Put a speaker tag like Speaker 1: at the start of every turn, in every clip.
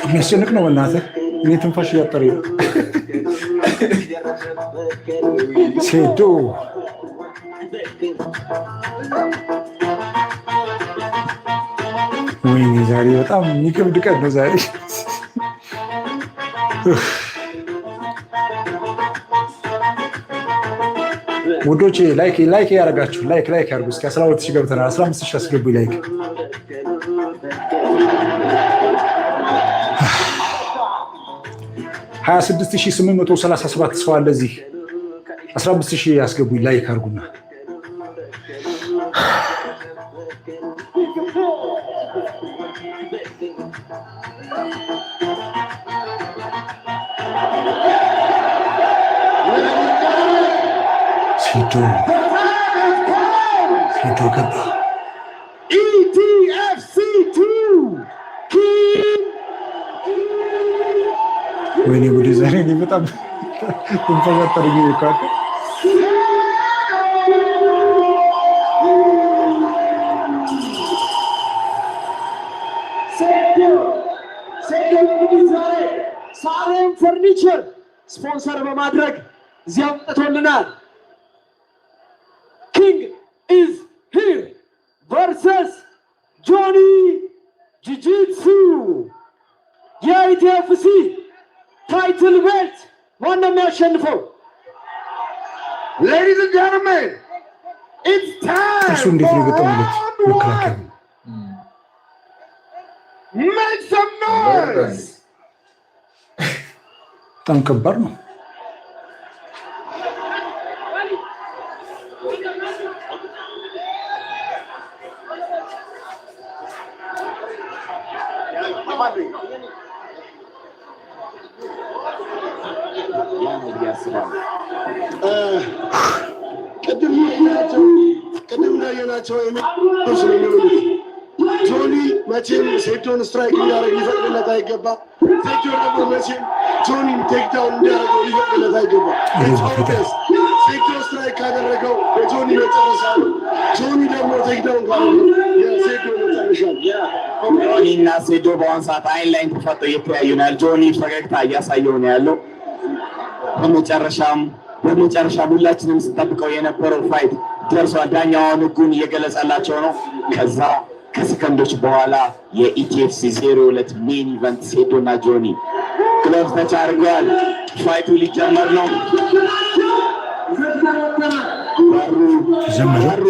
Speaker 1: የሚያስጨንቅ ነው። በእናትህ እኔ ትንፋሽ እያጠረኝ ነው። ሴዶ፣ ወይኔ ዛሬ በጣም የሚከብድ ቀን ነው ዛሬ። ውዶቼ like like ያደረጋችሁ like like ያድርጉ። እስኪ 12,000 ገብተናል። 15,000 አስገቡ like። 26,837 ሰው አለ እዚህ። 15,000 ያስገቡኝ like አድርጉና። ሴዶ፣ ሴዶ ገባ።
Speaker 2: ETFC 2 King
Speaker 1: ወይኔ ጉዴ! ዛሬ እኔ በጣም ትንፋሽ አጠረኝ እኮ።
Speaker 2: ሴዶ፣ ሴዶ እንግዲህ ዛሬ ሳሬም ፈርኒቸር ስፖንሰር በማድረግ እዚያ አምጥቶልናል። King is here versus ጆኒ ጂጂትሱ። የ ETFC title belt ማን ነው የሚያሸንፈው?
Speaker 3: Ladies and gentlemen, it's time.
Speaker 1: እርሱ እንዴት ነው የገጠሙለት መከላከያ?
Speaker 3: Make some noise.
Speaker 1: በጣም ከባድ ነው።
Speaker 4: ያ ነው ብዬ አስባለሁ።
Speaker 3: ቅድም እንዳየናቸው ነው የሚሆኑት። ጆኒ መቼም ሴዶን strike እንዲያደርግ ሊፈቅድለት አይገባ። ሴዶ ደግሞ መቼም ጆኒን takedown እንዲያደርገው ሊፈቅድለት አይገባ። ሴዶ strike ካደረገው የጆኒ መጨረሻ ነው። ጆኒ ደግሞ takedown ካደረገው የሴዶ መጨረሻ ነው።
Speaker 4: ጆኒ እና ሴዶ በአሁን ሰዓት አይን ላይን ተፋጠው እየተያዩ ነው ያለው። ጆኒ ፈገግታ እያሳየው ነው ያለው። በመጨረሻም ሁላችንም ስንጠብቀው የነበረው fight ደርሷል። ዳኛውን ህጉን እየገለጸላቸው ነው። ከዛ ከሰከንዶች በኋላ የ ETFC 02 main event ሴዶ እና ጆኒ glove touch አድርገዋል። Fight ኡ ሊጀመር ነው። በሩ
Speaker 1: ጀመረ።
Speaker 4: በሩ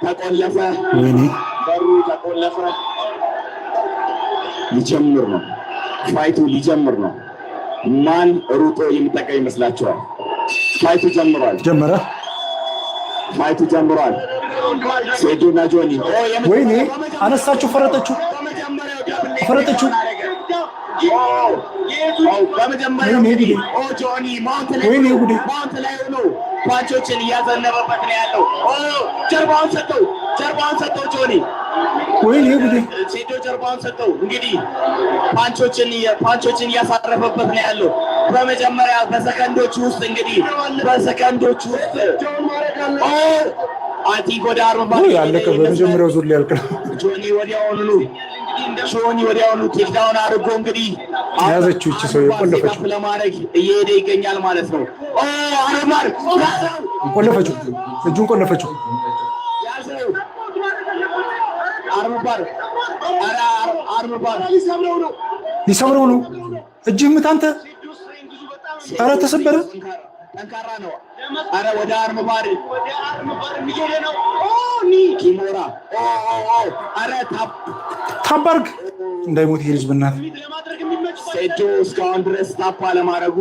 Speaker 4: ተቆለፈ።
Speaker 1: ወይኔ!
Speaker 4: በሩ ተቆለፈ። ሊጀምር ነው። Fight ኡ ሊጀምር ነው። ማን ሩጦ የሚጠቀም ይመስላችኋል? Fight ኡ ጀምሯል።
Speaker 1: ጀመረ።
Speaker 4: Fight ኡ ጀምሯል። ሴዶና ጆኒ ኦ፣
Speaker 1: ወይኔ! አነሳችሁ፣ ፈረጠችው፣
Speaker 4: በመጀመሪያው double leg
Speaker 1: ፈረጠችው።
Speaker 4: ኦ ኦ፣ በመጀመሪያው
Speaker 1: ወይኔ
Speaker 4: እንግዲህ
Speaker 1: ጉዴ!
Speaker 4: ኦ፣ ጆኒ mount ላይ
Speaker 1: ወይኔ ጉዴ!
Speaker 4: Mount ላይ ሆኖ punch ኦችን እያዘነበበት ነው ያለው። ኦ፣ ጀርባውን ሰጠው፣ ጀርባውን ሰጠው ጆኒ።
Speaker 1: ወይኔ ጉዴ!
Speaker 4: ሴዶ ጀርባውን ሰጠው። እንግዲህ punch ኦችን እያሳረፈበት ነው ያለው። በመጀመሪያ በሰከንዶች ውስጥ እንግዲህ በሰከንዶች ውስጥ ኦ፣ I think ወደ arm
Speaker 1: ውይ፣ ያለቀ። በመጀመሪያው ዙር ሊያልቅ ነው።
Speaker 4: ጆኒ ወዲያውኑ takedown አድርጎ እንግዲህ
Speaker 1: ያዘችው ይቺ ሰው የቆለፈችው።
Speaker 4: ለማድረግ እየሄደ ይገኛል ማለት ነው። ኦ፣ armbar ያዘው፣
Speaker 1: ቆለፈችው፣ እጁን ቆለፈችው።
Speaker 4: ያዘው። Armbar፣ ኧረ armbar!
Speaker 1: ሊሰብረው ነው። እጅህ ምት አንተ። ኧረ ተሰበረ።
Speaker 4: ጠንካራ ነው። አረ ወደ armbar ነው። Kimura፣ ኦ ኦ ኦ፣ አረ tap!
Speaker 1: Tap አርግ፣ እንዳይሞት ይሄ ልጅ በእናትህ።
Speaker 4: ሴዶ እስካሁን ድረስ tap አለማድረጉ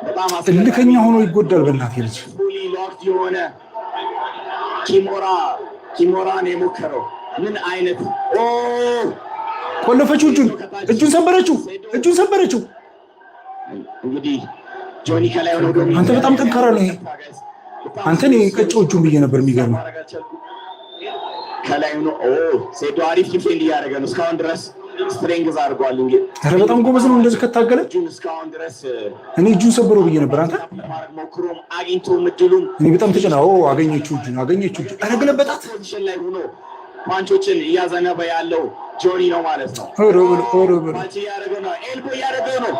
Speaker 4: በጣም አስገራሚ።
Speaker 1: እልከኛ ሆኖ ይጎዳል። በእናትህ ይሄ ልጅ።
Speaker 4: Fully locked የሆነ kimura ነው የሞከረው። ምን አይነት ኦ!
Speaker 1: ቆለፈችው። እጁን፣ እጁን ሰበረችው። እጁን ሰበረችው።
Speaker 4: እንግዲህ ጆኒ ከላይ ሆኖ
Speaker 1: አንተ በጣም ጠንካራ ነው ይሄ። አንተ እኔ ቀጨው እጁን ብዬ ነበር። የሚገርመው
Speaker 4: ከላይ ሆኖ ሴዶ አሪፍ defend እያደረገ ነው። እስካሁን ድረስ strength አድርጓል። እንግዲህ
Speaker 1: ኧረ በጣም ጎበዝ ነው እንደዚህ ከታገለ።
Speaker 4: እጁን እስካሁን ድረስ
Speaker 1: እኔ እጁን ሰበረው ብዬ ነበር። አንተ
Speaker 4: ለማድረግ ሞክሮም አግኝቶም እድሉን
Speaker 1: እኔ በጣም ተጨና አገኘችው፣ እጁን አገኘችው። እጁን ኧረ ገለበጣት።
Speaker 4: Position ላይ ሆኖ punch ኦችን እያዘነበ ያለው ጆኒ ነው ማለት ነው።
Speaker 1: ኧረ በለው፣ ኧረ በለው።
Speaker 4: Punch እያደረገ ነው። Elbow እያደረገ ነው።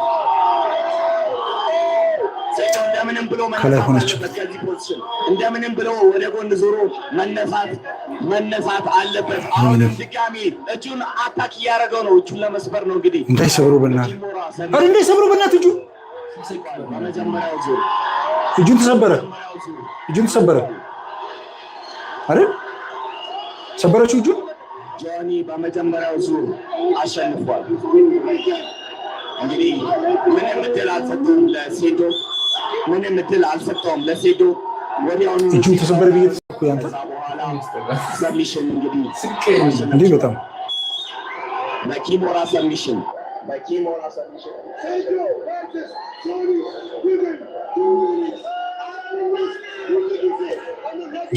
Speaker 4: ሴዶ እንደምንም ብሎ
Speaker 1: ከላይ
Speaker 4: መነሳት
Speaker 1: ሆነችበት።
Speaker 4: አለበት ከዚህ position። እንደምንም ብሎ ወደ ጎን ዞሮ መነሳት አለበት። አሁንም ድጋሚ እጁን attack እያደረገው ነው። እጁን ለመስበር ነው እንግዲህ።
Speaker 1: እንዳይሰብረው በእናትህ፣ ኧረ እንዳይሰብረው በእናትህ። እጁ
Speaker 4: በመጀመሪያው ዙር
Speaker 1: እጁን ተሰበረ፣ እጁን ተሰበረ አይደል? ሰበረችው እጁን።
Speaker 4: ጆኒ በመጀመሪያው ዙር አሸንፏል። እንግዲህ ምንም እድል አልሰጠውም ለሴዶ፣ ምንም እድል አልሰጠውም ለሴዶ። ወዲያውኑ
Speaker 1: እጁን ተሰበረ ብዬ ተሰብኩ። ያንተ
Speaker 4: ከዛ በኋላ submission እንግዲህ
Speaker 1: እንዴ በጣም
Speaker 4: በ kimura submission፣ በ kimura submission።
Speaker 3: Sedo versus Johnny within 2 minutes.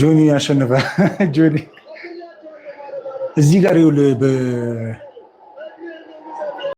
Speaker 1: ጆኒ ያሸነፈ። ጆኒ እዚህ ጋር ይኸውልህ